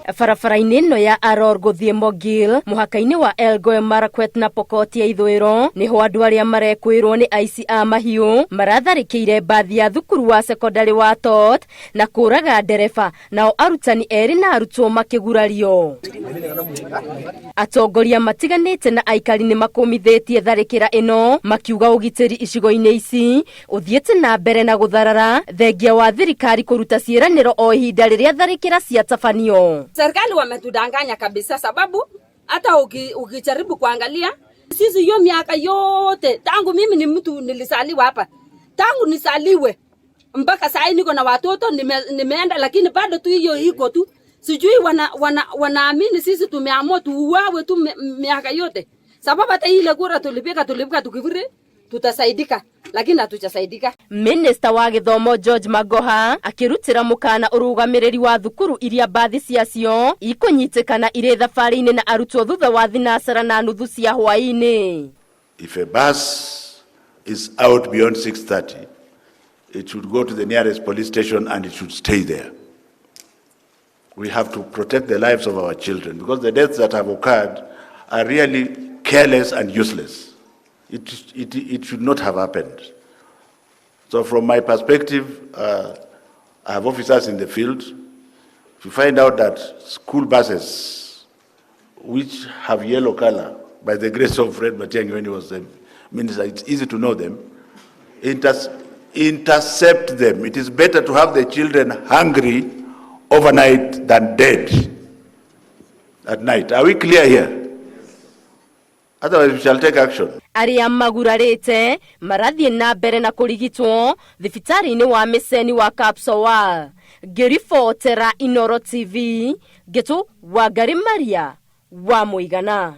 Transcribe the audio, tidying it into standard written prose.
Barabara-inĩ ĩno ya Aror gũthiĩ Mogil mũhaka-inĩ wa Elgeyo Marakwet na Pokot ya ithũĩro nĩho andũ arĩa marekwĩrwo nĩ aici a mahiũ maratharĩkĩire mbathi ya thukuru wa sekondarĩ wa Tot na kũraga ndereba nao arutani erĩ na arutwo makĩgurario. Atongoria matiganĩte na aikari nĩ makũmithĩtie tharĩkĩra ĩno makiuga ũgitĩri icigo-inĩ ici ũthiĩte na mbere na gũtharara thengia wa thirikari kũruta ciĩranĩro o ihinda rĩrĩa tharĩkĩra ciatabanio. Serikali wametudanganya kabisa, sababu hata ukijaribu kuangalia sisi hiyo miaka yote tangu mimi ni mtu nilisaliwa hapa, tangu nisaliwe mpaka saa hii niko na watoto nimeenda, lakini bado tu hiyo iko tu, sijui wanaamini sisi tumeamua tuuawe tu miaka yote, sababu hata ile kura tulipiga tukiviri tutasaidika, lakini hatujasaidika. Minista wa gĩthomo George Magoha akĩrutĩra mũkana ũrũgamĩrĩri wa thukuru iria mbathi ciacio ikũnyitĩkana irĩ thabarĩ-inĩ na arutwo thutha wa thinacara na nuthu cia hwaĩ-inĩ. If a bus is out beyond 6:30, it should go to the nearest police station and it should stay there. We have to protect the lives of our children because the deaths that have occurred are really careless and useless. It should not have happened. So from my perspective, I have officers in the field. If you find out that school buses, which have yellow color, by the grace of Fred Matiang'i when he was the minister, it's easy to know them, intercept them. It is better to have the children hungry overnight than dead at night. Are we clear here? Otherwise, we shall take action. Arĩa magurarĩte marathiĩ na mbere na kũrigitwo thibitarĩ-inĩ wa mĩceni wa Kapsowar. Ngĩribotera Inoro TV, Ngĩtũ Wangari Maria wa Mũigana.